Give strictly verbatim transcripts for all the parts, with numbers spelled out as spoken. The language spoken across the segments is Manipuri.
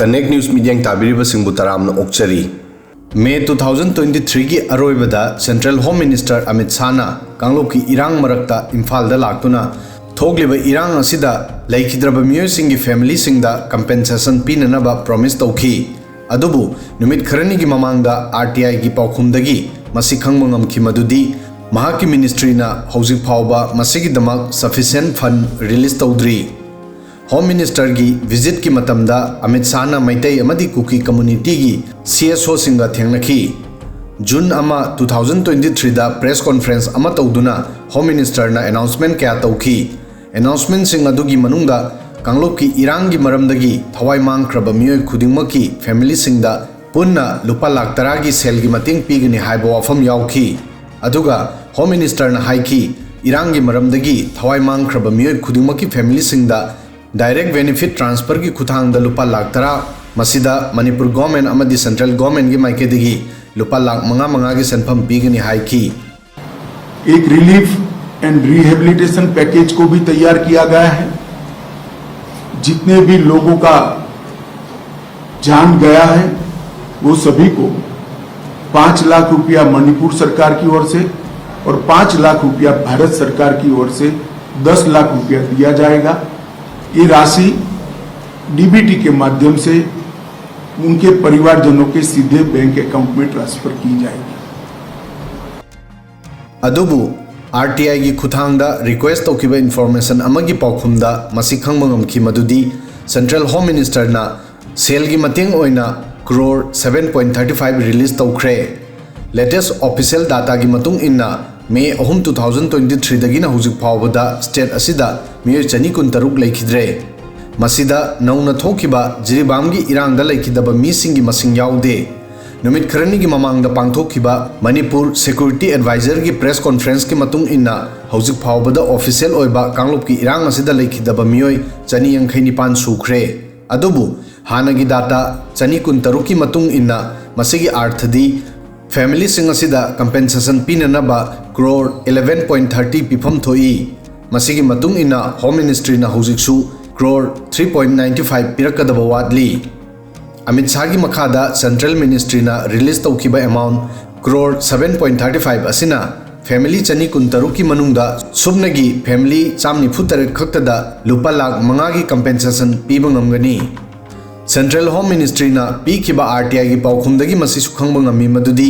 Connect News ꯃꯤꯠꯌꯦꯡ ꯇꯥꯕꯤꯔꯤꯕꯁꯤꯡꯕꯨ ꯇꯔꯥꯝꯅ ꯑꯣꯛꯆꯔꯤ꯫ ꯃꯦ ꯇꯨ ꯊꯥꯎꯖꯟ ꯇ꯭ꯋꯦꯟꯇꯤ ꯊ꯭ꯔꯤꯒꯤ ꯑꯔꯣꯏꯕꯗ ꯁꯦꯟꯇ꯭ꯔꯦꯜ ꯍꯣꯝ ꯃꯤꯅꯤꯁꯇꯔ ꯑꯃꯤꯠ ꯁꯥꯍꯅ ꯀꯥꯡꯂꯨꯞꯀꯤ ꯏꯔꯥꯡ ꯃꯔꯛꯇ ꯏꯝꯐꯥꯜꯗ ꯂꯥꯛꯇꯨꯅ ꯊꯣꯛꯂꯤꯕ ꯏꯔꯥꯡ ꯑꯁꯤꯗ ꯂꯩꯈꯤꯗ꯭ꯔꯕ ꯃꯤꯑꯣꯏꯁꯤꯡꯒꯤ ꯐꯦꯃꯤꯂꯤꯁꯤꯡꯗ ꯀꯝꯄꯦꯟꯁꯦꯁꯟ ꯄꯤꯅꯅꯕ ꯄ꯭ꯔꯣꯃꯤꯁ ꯇꯧꯈꯤ꯫ ꯑꯗꯨꯕꯨ ꯅꯨꯃꯤꯠ ꯈꯔꯅꯤꯒꯤ ꯃꯃꯥꯡꯗ ꯑꯥꯔ ꯇꯤ ꯑꯥꯏꯒꯤ ꯄꯥꯎꯈꯨꯝꯗꯒꯤ ꯃꯁꯤ ꯈꯪꯕ ꯉꯝꯈꯤ ꯃꯗꯨꯗꯤ ꯃꯍꯥꯛꯀꯤ ꯃꯤꯅꯤꯁꯇ꯭ꯔꯤꯅ ꯍꯧꯖꯤꯛ ꯐꯥꯎꯕ ꯃꯁꯤꯒꯤꯗꯃꯛ ꯁꯐꯤꯁꯤꯌꯦꯟ ꯐꯟ ꯔꯤꯂꯤꯖ ꯇꯧꯗ꯭ꯔꯤ꯫ ꯍꯣꯝ ꯃꯤꯅꯤꯁꯇꯔꯒꯤ ꯚꯤꯖꯤꯠꯀꯤ ꯃꯇꯝꯗ ꯑꯃꯤꯠ ꯁꯥꯍꯅ ꯃꯩꯇꯩ ꯑꯃꯗꯤ ꯀꯨꯀꯤ ꯀꯝꯃꯨꯅꯤꯇꯤꯒꯤ ꯁꯤ ꯑꯦꯁ ꯑꯣꯁꯤꯡꯒ ꯊꯦꯡꯅꯈꯤ꯫ ꯖꯨꯟ ꯑꯃ, ꯇꯨ ꯊꯥꯎꯖꯟ ꯇ꯭ꯋꯦꯟꯇꯤ ꯊ꯭ꯔꯤꯗ ꯄ꯭ꯔꯦꯁ ꯀꯣꯟꯐ꯭ꯔꯦꯟꯁ ꯑꯃ ꯇꯧꯗꯨꯅ ꯍꯣꯝ ꯃꯤꯅꯤꯁꯇꯔꯅ ꯑꯦꯅꯥꯎꯟꯁꯃꯦꯟ ꯀꯌꯥ ꯇꯧꯈꯤ꯫ ꯑꯦꯅꯥꯎꯟꯁꯃꯦꯟꯁꯤꯡ ꯑꯗꯨꯒꯤ ꯃꯅꯨꯡꯗ ꯀꯥꯡꯂꯨꯞꯀꯤ ꯏꯔꯥꯡꯒꯤ ꯃꯔꯝꯗꯒꯤ ꯊꯋꯥꯏ ꯃꯥꯡꯈ꯭ꯔꯕ ꯃꯤꯑꯣꯏ ꯈꯨꯗꯤꯡꯃꯛꯀꯤ ꯐꯦꯃꯤꯂꯤꯁꯤꯡꯗ ꯄꯨꯟꯅ ꯂꯨꯄꯥ ꯂꯥꯈ ꯇꯔꯥꯒꯤ ꯁꯦꯜꯒꯤ ꯃꯇꯦꯡ ꯄꯤꯒꯅꯤ ꯍꯥꯏꯕ ꯋꯥꯐꯝ ꯌꯥꯎꯈꯤ꯫ ꯑꯗꯨꯒ ꯍꯣꯝ ꯃꯤꯅꯤꯁꯇꯔꯅ ꯍꯥꯏꯈꯤ, ꯏꯔꯥꯡꯒꯤ ꯃꯔꯝꯗꯒꯤ ꯊꯋꯥꯏ ꯃꯥꯡꯈ꯭ꯔꯕ ꯃꯤꯑꯣꯏ ꯈꯨꯗꯤꯡꯃꯛꯀꯤ ꯐꯦꯃꯤꯂꯤꯁꯤꯡꯗ ꯗꯥꯏꯔꯦꯛ ꯕꯦꯅꯤꯐꯤꯠ ꯇ꯭ꯔꯥꯟꯁꯐꯔꯒꯤ ꯈꯨꯠꯊꯥꯡꯗ ꯂꯨꯄꯥ ꯂꯥꯈ ꯇꯔꯥ, ꯃꯁꯤꯗ ꯃꯅꯤꯄꯨꯔ ꯒꯣꯔꯃꯦꯟ ꯑꯃꯗꯤ ꯁꯦꯟꯇ꯭ꯔꯦꯜ ꯒꯣꯔꯃꯦꯟꯒꯤ ꯃꯥꯏꯀꯩꯗꯒꯤ ꯂꯨꯄꯥ ꯂꯥꯈ ꯃꯉꯥ ꯃꯉꯥꯒꯤ ꯁꯦꯟꯐꯝ ꯄꯤꯒꯅꯤ ꯍꯥꯏꯈꯤ꯫ एक रिलीफ एंड रिहेबिलिटेशन पैकेज को भी तैयार किया गया है। जितने भी लोगों का जान गया है, वो सभी को पाँच लाख रुपया मणिपुर सरकार की ओर से और पाँच लाख रुपया भारत सरकार की ओर से दस लाख रुपया दिया जाएगा। ये राशि डीबीटी के माध्यम से उनके परिवारजनों के सीधे बैंक अकाउंट में ट्रांसफर की जाएगी। ꯑꯗꯨꯕꯨ ꯑꯥꯔ ꯇꯤ ꯑꯥꯏꯒꯤ ꯈꯨꯠꯊꯥꯡꯗ ꯔꯤꯀ꯭ꯋꯦꯁ ꯇꯧꯈꯤꯕ ꯏꯟꯐꯣꯔꯃꯦꯁꯟ ꯑꯃꯒꯤ ꯄꯥꯎꯈꯨꯝꯗ ꯃꯁꯤ ꯈꯪꯕ ꯉꯝꯈꯤ ꯃꯗꯨꯗꯤ ꯁꯦꯟꯇ꯭ꯔꯦꯜ ꯍꯣꯝ ꯃꯤꯅꯤꯁꯇꯔꯅ ꯁꯦꯜꯒꯤ ꯃꯇꯦꯡ ꯑꯣꯏꯅ crore seven point thirty five release ꯇꯧꯈ꯭ꯔꯦ꯫ ꯂꯦꯇꯦꯁ ꯑꯣꯐꯤꯁꯤꯌꯦꯜ ꯗꯥꯇꯥꯒꯤ ꯃꯇꯨꯡ ꯏꯟꯅ ꯃꯦ ꯑꯍꯨꯝ, ꯇꯨ ꯊꯥꯎꯖꯟ ꯇ꯭ꯋꯦꯟꯇꯤ ꯊ꯭ꯔꯤꯗꯒꯤꯅ ꯍꯧꯖꯤꯛ ꯐꯥꯎꯕꯗ ꯁ꯭ꯇꯦꯠ ꯑꯁꯤꯗ ꯃꯤꯑꯣꯏ ꯆꯅꯤ ꯀꯨꯟꯇꯔꯨꯛ ꯂꯩꯈꯤꯗ꯭ꯔꯦ꯫ ꯃꯁꯤꯗ ꯅꯧꯅ ꯊꯣꯛꯈꯤꯕ ꯖꯤꯔꯤꯕꯥꯝꯒꯤ ꯏꯔꯥꯡꯗ ꯂꯩꯈꯤꯗꯕ ꯃꯤꯁꯤꯡꯒꯤ ꯃꯁꯤꯡ ꯌꯥꯎꯗꯦ꯫ ꯅꯨꯃꯤꯠ ꯈꯔꯅꯤꯒꯤ ꯃꯃꯥꯡꯗ ꯄꯥꯡꯊꯣꯛꯈꯤꯕ ꯃꯅꯤꯄꯨꯔ ꯁꯦꯀ꯭ꯌꯨꯔꯤꯇꯤ ꯑꯦꯗꯚꯥꯏꯖꯔꯒꯤ ꯄ꯭ꯔꯦꯁ ꯀꯣꯟꯐ꯭ꯔꯦꯟꯁꯀꯤ ꯃꯇꯨꯡ ꯏꯟꯅ ꯍꯧꯖꯤꯛ ꯐꯥꯎꯕꯗ ꯑꯣꯐꯤꯁꯤꯌꯦꯜ ꯑꯣꯏꯕ ꯀꯥꯡꯂꯨꯞꯀꯤ ꯏꯔꯥꯡ ꯑꯁꯤꯗ ꯂꯩꯈꯤꯗꯕ ꯃꯤꯑꯣꯏ ꯆꯅꯤ ꯌꯥꯡꯈꯩ ꯅꯤꯄꯥꯟ ꯁꯨꯈ꯭ꯔꯦ꯫ ꯑꯗꯨꯕꯨ ꯍꯥꯟꯅꯒꯤ ꯗꯥꯇꯥ ꯆꯅꯤ ꯀꯨꯟꯇꯔꯨꯛꯀꯤ ꯃꯇꯨꯡ ꯏꯟꯅ ꯃꯁꯤꯒꯤ ꯑꯥꯔꯊꯗꯤ ꯐꯦꯃꯤꯂꯤꯁꯤꯡ ꯑꯁꯤꯗ ꯀꯝꯄꯦꯟꯁꯦꯁꯟ ꯄꯤꯅꯅꯕ ꯀ꯭ꯔꯣꯔ ꯏꯂꯦꯚꯦꯟ ꯄꯣꯏꯟ ꯊꯥꯔꯇꯤ ꯄꯤꯐꯝ ꯊꯣꯛꯏ꯫ ꯃꯁꯤꯒꯤ ꯃꯇꯨꯡ ꯏꯟꯅ ꯍꯣꯝ ꯃꯤꯅꯤꯁꯇ꯭ꯔꯤꯅ ꯍꯧꯖꯤꯛꯁꯨ crore three point ninety five ꯄꯤꯔꯛꯀꯗꯕ ꯋꯥꯠꯂꯤ꯫ ꯑꯃꯤꯠ ꯁꯥꯍꯒꯤ ꯃꯈꯥꯗ ꯁꯦꯟꯇ꯭ꯔꯦꯜ ꯃꯤꯅꯤꯁꯇ꯭ꯔꯤꯅ ꯔꯤꯂꯤꯖ ꯇꯧꯈꯤꯕ amount crore seven point thirty five ꯑꯁꯤꯅ ꯐꯦꯃꯤꯂꯤ ꯆꯅꯤ ꯀꯨꯟꯇꯔꯨꯛꯀꯤ ꯃꯅꯨꯡꯗ ꯁꯨꯞꯅꯒꯤ ꯐꯦꯃꯤꯂꯤ ꯆꯥꯝ ꯅꯤꯐꯨ ꯇꯔꯦꯠ ꯈꯛꯇꯗ ꯂꯨꯄꯥ ꯂꯥꯈ ꯃꯉꯥꯒꯤ ꯀꯝꯄꯦꯟꯁꯦꯁꯟ ꯄꯤꯕ ꯉꯝꯒꯅꯤ꯫ ꯁꯦꯟꯇ꯭ꯔꯦꯜ ꯍꯣꯝ ꯃꯤꯅꯤꯁꯇ꯭ꯔꯤꯅ ꯄꯤꯈꯤꯕ ꯑꯥꯔ ꯇꯤ ꯑꯥꯏꯒꯤ ꯄꯥꯎꯈꯨꯝꯗꯒꯤ ꯃꯁꯤꯁꯨ ꯈꯪꯕ ꯉꯝꯃꯤ ꯃꯗꯨꯗꯤ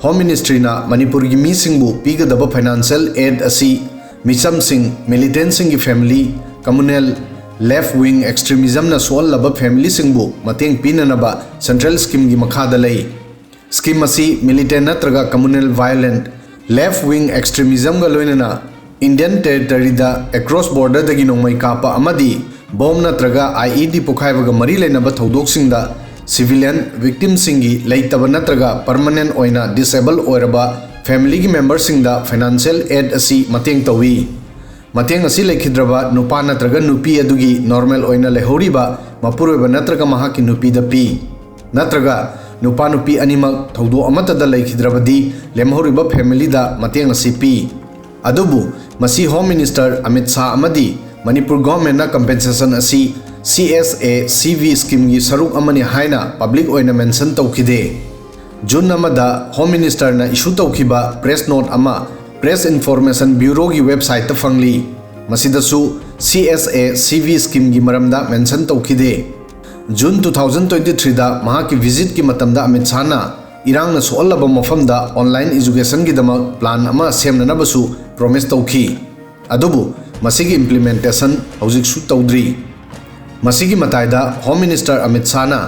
ꯍꯣꯝ ꯃꯤꯅꯤꯁꯇ꯭ꯔꯤꯅ ꯃꯅꯤꯄꯨꯔꯒꯤ ꯃꯤꯁꯤꯡꯕꯨ ꯄꯤꯒꯗꯕ ꯐꯥꯏꯅꯥꯟꯁꯤꯌꯦꯜ ꯑꯦꯗ ꯑꯁꯤ ꯃꯤꯆꯝꯁꯤꯡ, ꯃꯤꯂꯤꯇꯦꯟꯁꯤꯡꯒꯤ ꯐꯦꯃꯤꯂꯤ, ꯀꯝꯃꯨꯅꯦꯜ, ꯂꯦꯐ ꯋꯤꯡ ꯑꯦꯛꯁꯇ꯭ꯔꯤꯃꯤꯖꯝꯅ ꯁꯣꯛꯍꯜꯂꯕ ꯐꯦꯃꯤꯂꯤꯁꯤꯡꯕꯨ ꯃꯇꯦꯡ ꯄꯤꯅꯅꯕ ꯁꯦꯟꯇ꯭ꯔꯦꯜ ꯁ꯭ꯀꯤꯝꯒꯤ ꯃꯈꯥꯗ ꯂꯩ꯫ ꯁ꯭ꯀꯤꯝ ꯑꯁꯤ ꯃꯤꯂꯤꯇꯦꯟ ꯅꯠꯇ꯭ꯔꯒ ꯀꯝꯃꯨꯅꯦꯜ ꯚꯥꯏꯑꯣꯂꯦꯟꯠ, ꯂꯦꯐ ꯋꯤꯡ ꯑꯦꯛꯁꯇ꯭ꯔꯤꯃꯤꯖꯝꯒ ꯂꯣꯏꯅꯅ ꯏꯟꯗꯤꯌꯟ ꯇꯦꯔꯤꯇꯔꯤꯗ ꯑꯦꯀ꯭ꯔꯣꯁ ꯕꯣꯔꯗꯔꯗꯒꯤ ꯅꯣꯡꯃꯩ ꯀꯥꯞꯄ ꯑꯃꯗꯤ ꯕꯣꯝ ꯅꯠꯇ꯭ꯔꯒ ꯑꯥꯏ ꯏ ꯗꯤ ꯄꯣꯈꯥꯏꯕꯒ ꯃꯔꯤ ꯂꯩꯅꯕ ꯊꯧꯗꯣꯛꯁꯤꯡꯗ ꯁꯤꯚꯤꯂꯤꯌꯟ ꯚꯤꯛꯇꯤꯝꯁꯤꯡꯒꯤ ꯂꯩꯇꯕ ꯅꯠꯇ꯭ꯔꯒ ꯄꯔꯃꯅꯦꯟꯠ ꯑꯣꯏꯅ ꯗꯤꯁꯑꯦꯕꯜ ꯑꯣꯏꯔꯕ ꯐꯦꯃꯤꯂꯤꯒꯤ ꯃꯦꯝꯕꯔꯁꯤꯡꯗ ꯐꯥꯏꯅꯥꯟꯁꯤꯌꯦꯜ ꯑꯦꯗ ꯑꯁꯤ ꯃꯇꯦꯡ ꯇꯧꯏ꯫ ꯃꯇꯦꯡ ꯑꯁꯤ ꯂꯩꯈꯤꯗ꯭ꯔꯕ ꯅꯨꯄꯥ ꯅꯠꯇ꯭ꯔꯒ ꯅꯨꯄꯤ ꯑꯗꯨꯒꯤ ꯅꯣꯔꯃꯦꯜ ꯑꯣꯏꯅ ꯂꯩꯍꯧꯔꯤꯕ ꯃꯄꯨꯔꯣꯏꯕ ꯅꯠꯇ꯭ꯔꯒ ꯃꯍꯥꯛꯀꯤ ꯅꯨꯄꯤꯗ ꯄꯤ꯫ ꯅꯠꯇ꯭ꯔꯒ ꯅꯨꯄꯥ ꯅꯨꯄꯤ ꯑꯅꯤꯃꯛ ꯊꯧꯗꯣꯛ ꯑꯃꯠꯇꯗ ꯂꯩꯈꯤꯗ꯭ꯔꯕꯗꯤ ꯂꯦꯝꯍꯧꯔꯤꯕ ꯐꯦꯃꯤꯂꯤꯗ ꯃꯇꯦꯡ ꯑꯁꯤ ꯄꯤ꯫ ꯑꯗꯨꯕꯨ ꯃꯁꯤ ꯍꯣꯝ ꯃꯤꯅꯤꯁꯇꯔ ꯑꯃꯤꯠ ꯁꯥꯍ ꯑꯃꯗꯤ ꯃꯅꯤꯄꯨꯔ ꯒꯣꯚꯔꯟꯃꯦꯟꯠꯅ ꯀꯝꯄꯦꯟꯁꯦꯁꯟ ꯑꯁꯤ ꯁꯤ ꯑꯦꯁ ꯑꯦ ꯁꯤ ꯚꯤ ꯁ꯭ꯀꯤꯝꯒꯤ ꯁꯔꯨꯛ ꯑꯃꯅꯤ ꯍꯥꯏꯅ ꯄꯕ꯭ꯂꯤꯛ ꯑꯣꯏꯅ ꯃꯦꯟꯁꯟ ꯇꯧꯈꯤꯗꯦ꯫ ꯖꯨꯟ ꯑꯃꯗ ꯍꯣꯝ ꯃꯤꯅꯤꯁꯇꯔꯅ ꯏꯁꯨ ꯇꯧꯈꯤꯕ ꯄ꯭ꯔꯦꯁ ꯅꯣꯠ ꯑꯃ ꯄ꯭ꯔꯦꯁ ꯏꯟꯐꯣꯔꯃꯦꯁꯟ ꯕ꯭ꯌꯨꯔꯣꯒꯤ ꯋꯦꯕꯁꯥꯏꯠꯇ ꯐꯪꯂꯤ꯫ ꯃꯁꯤꯗꯁꯨ ꯁꯤ ꯑꯦꯁ ꯑꯦ ꯁꯤ ꯚꯤ ꯁ꯭ꯀꯤꯝꯒꯤ ꯃꯔꯝꯗ ꯃꯦꯟꯁꯟ ꯇꯧꯈꯤꯗꯦ꯫ ꯖꯨꯟ ꯇꯨ ꯊꯥꯎꯖꯟ ꯇ꯭ꯋꯦꯟꯇꯤ ꯊ꯭ꯔꯤꯗ ꯃꯍꯥꯛꯀꯤ ꯚꯤꯖꯤꯠꯀꯤ ꯃꯇꯝꯗ ꯑꯃꯤꯠ ꯁꯥꯍꯅ ꯏꯔꯥꯡꯅ ꯁꯣꯛꯍꯜꯂꯕ ꯃꯐꯝꯗ ꯑꯣꯟꯂꯥꯏꯟ ꯑꯦꯖꯨꯀꯦꯁꯟꯒꯤꯗꯃꯛ ꯄ꯭ꯂꯥꯟ ꯑꯃ ꯁꯦꯝꯅꯅꯕꯁꯨ ꯄ꯭ꯔꯣꯃꯤꯁ ꯇꯧꯈꯤ꯫ ꯑꯗꯨꯕꯨ ꯃꯁꯤꯒꯤ ꯏꯝꯄ꯭ꯂꯤꯃꯦꯟꯇꯦꯁꯟ ꯍꯧꯖꯤꯛꯁꯨ ꯇꯧꯗ꯭ꯔꯤ꯫ ꯃꯁꯤꯒꯤ ꯃꯇꯥꯏꯗ ꯍꯣꯝ ꯃꯤꯅꯤꯁꯇꯔ ꯑꯃꯤꯠ ꯁꯥꯍꯅ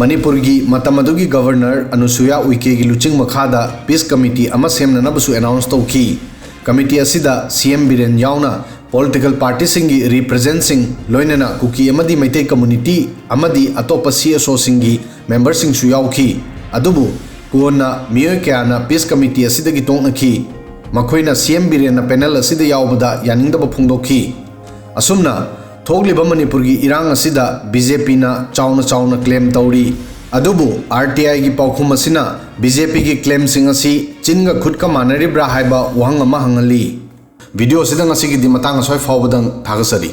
ꯃꯅꯤꯄꯨꯔꯒꯤ ꯃꯇꯝ ꯑꯗꯨꯒꯤ ꯒꯚꯔꯅꯔ ꯑꯅꯨꯁꯨꯌꯥ ꯎꯏꯀꯦꯒꯤ ꯂꯨꯆꯤꯡ ꯃꯈꯥꯗ ꯄꯤꯁ ꯀꯃꯤꯇꯤ ꯑꯃ ꯁꯦꯝꯅꯅꯕꯁꯨ ꯑꯦꯅꯥꯎꯟꯁ ꯇꯧꯈꯤ꯫ ꯀꯃꯤꯇꯤ ꯑꯁꯤꯗ ꯁꯤ ꯑꯦꯝ ꯕꯤꯔꯦꯟ ꯌꯥꯎꯅ ꯄꯣꯂꯤꯇꯤꯀꯦꯜ ꯄꯥꯔꯇꯤꯁꯤꯡꯒꯤ ꯔꯤꯄ꯭ꯔꯖꯦꯟꯠꯁꯤꯡ, ꯂꯣꯏꯅꯅ ꯀꯨꯀꯤ ꯑꯃꯗꯤ ꯃꯩꯇꯩ ꯀꯝꯃꯨꯅꯤꯇꯤ ꯑꯃꯗꯤ ꯑꯇꯣꯞꯄ ꯁꯤ ꯑꯦꯁ ꯑꯣꯁꯤꯡꯒꯤ ꯃꯦꯝꯕꯔꯁꯤꯡꯁꯨ ꯌꯥꯎꯈꯤ꯫ ꯑꯗꯨꯕꯨ ꯀꯣꯟꯅ ꯃꯤꯑꯣꯏ ꯀꯌꯥꯅ ꯄꯤꯁ ꯀꯃꯤꯇꯤ ꯑꯁꯤꯗꯒꯤ ꯇꯣꯛꯅꯈꯤ꯫ ꯃꯈꯣꯏꯅ ꯁꯤ ꯑꯦꯝ ꯕꯤꯔꯦꯟꯅ ꯄꯦꯅꯦꯜ ꯑꯁꯤꯗ ꯌꯥꯎꯕꯗ ꯌꯥꯅꯤꯡꯗꯕ ꯐꯣꯡꯗꯣꯛꯈꯤ꯫ ꯑꯁꯨꯝꯅ ꯊꯣꯛꯂꯤꯕ ꯃꯅꯤꯄꯨꯔꯒꯤ ꯏꯔꯥꯡ ꯑꯁꯤꯗ ꯕꯤ ꯖꯦ ꯄꯤꯅ ꯆꯥꯎꯅ ꯆꯥꯎꯅ ꯀ꯭ꯂꯦꯝ ꯇꯧꯔꯤ꯫ ꯑꯗꯨꯕꯨ ꯑꯥꯔ ꯇꯤ ꯑꯥꯏꯒꯤ ꯄꯥꯎꯈꯨꯝ ꯑꯁꯤꯅ ꯕꯤ ꯖꯦ ꯄꯤꯒꯤ ꯀ꯭ꯂꯦꯝꯁꯤꯡ ꯑꯁꯤ ꯆꯤꯟꯒ ꯈꯨꯠꯀ ꯃꯥꯟꯅꯔꯤꯕ꯭ꯔꯥ ꯍꯥꯏꯕ ꯋꯥꯍꯪ ꯑꯃ ꯍꯪꯍꯜꯂꯤ꯫ ꯚꯤꯗꯤꯑꯣ ꯑꯁꯤꯗ ꯉꯁꯤꯒꯤꯗꯤ ꯃꯇꯥꯡ ꯑꯁ꯭ꯋꯥꯏ ꯐꯥꯎꯕꯗꯪ ꯊꯥꯒꯠꯆꯔꯤ꯫